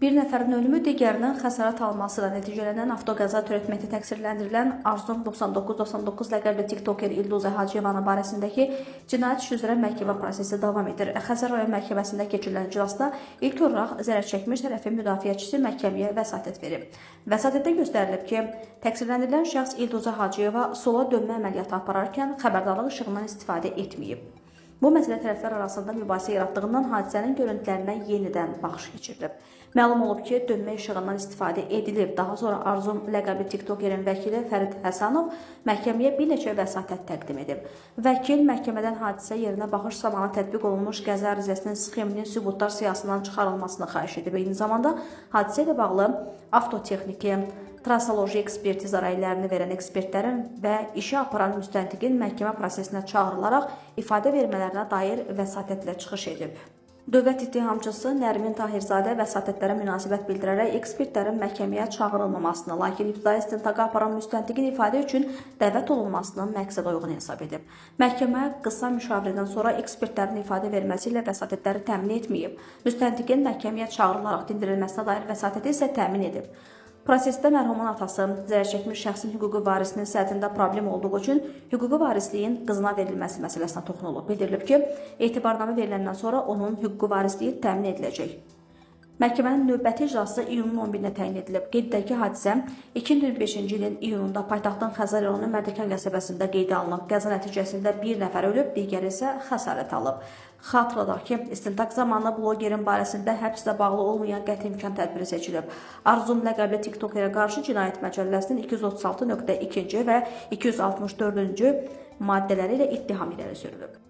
Bir nəfərin ölümü, digərinin xəsarət alması ilə nəticələnən avtoqəza törətməkdə təqsirləndirilən Arzum 9999 ləqəbli TikToker İlduza Hacıyevanın barəsindəki cinayət işi üzrə məhkəmə prosesi davam edir. Xəzər rayon məhkəməsində keçirilən iclasda ilk olaraq zərər çəkmiş tərəfin müdafiəçisi məhkəməyə vəsatət verib. Vəsatətdə göstərilib ki, təqsirləndirilən şəxs İlduza Hacıyeva sola dönmə əməliyyatı apararkən xəbərdarlıq işığından istifadə etməyib. Bu məsələ tərəflər arasında mübahisə yaratdığından hadisənin görüntülərinə yenidən baxış keçirilib. Məlum olub ki, dönmə işığından istifadə edilib. Daha sonra Arzum ləqəbli TikTokerin vəkili Fərid Həsənov məhkəməyə bir neçə vəsatət təqdim edib. Vəkil məhkəmədən hadisə yerinə baxış zamanı tətbiq olunmuş qəza ərizəsinin sxeminin sübutlar siyahısından çıxarılmasını xahiş edib. Eyni zamanda hadisə ilə bağlı avtotexniki, trasoloji ekspertiza rəylərini verən ekspertlərin və işi aparan müstəntiqin məhkəmə prosesinə çağırılaraq ifadə vermələrinə dair vəsatətlə çıxış edib. Dövlət ittihamçısı Nərmin Tahirzadə vəsatətlərə münasibət bildirərək ekspertlərin məhkəməyə çağırılmamasını, lakin ibtidai istintaqa aparan müstəntiqin ifadə üçün dəvət olunmasını məqsədə uyğun hesab edib. Məhkəmə qısa müşavirədən sonra ekspertlərin ifadə verməsi ilə vəsatətləri təmin etməyib. Müstəntiqin məhkəməyə çağırılaraq dindirilməsinə dair vəsatəti isə təmin edib. Prosesdə mərhumun atası, zərər çəkmiş şəxsin hüquqi varisinin səhhətində problem olduğu üçün hüquqi varisliyin qızına verilməsi məsələsinə toxunulub. Bildirilib ki, etibarnamə veriləndən sonra onun hüquqi varisliyi təmin ediləcək. Məhkəmənin növbəti iclası iyunun 11-nə təyin edilib. Qeyd edək ki, hadisə 2025-ci ilin iyununda paytaxtın Xəzər rayonu Mərdəkan qəsəbəsində qeydə alınıb. Qəza nəticəsində bir nəfər ölüb, digəri isə xəsarət alıb. Xatırladaq ki, istintaq zamanı blogerin barəsində həbslə bağlı olmayan qəti imkan tədbiri seçilib. Arzum ləqəbli TikTokerə qarşı Cinayət Məcəlləsinin 236.2-ci və 264-cü maddələri ilə ittiham irəli sürülüb.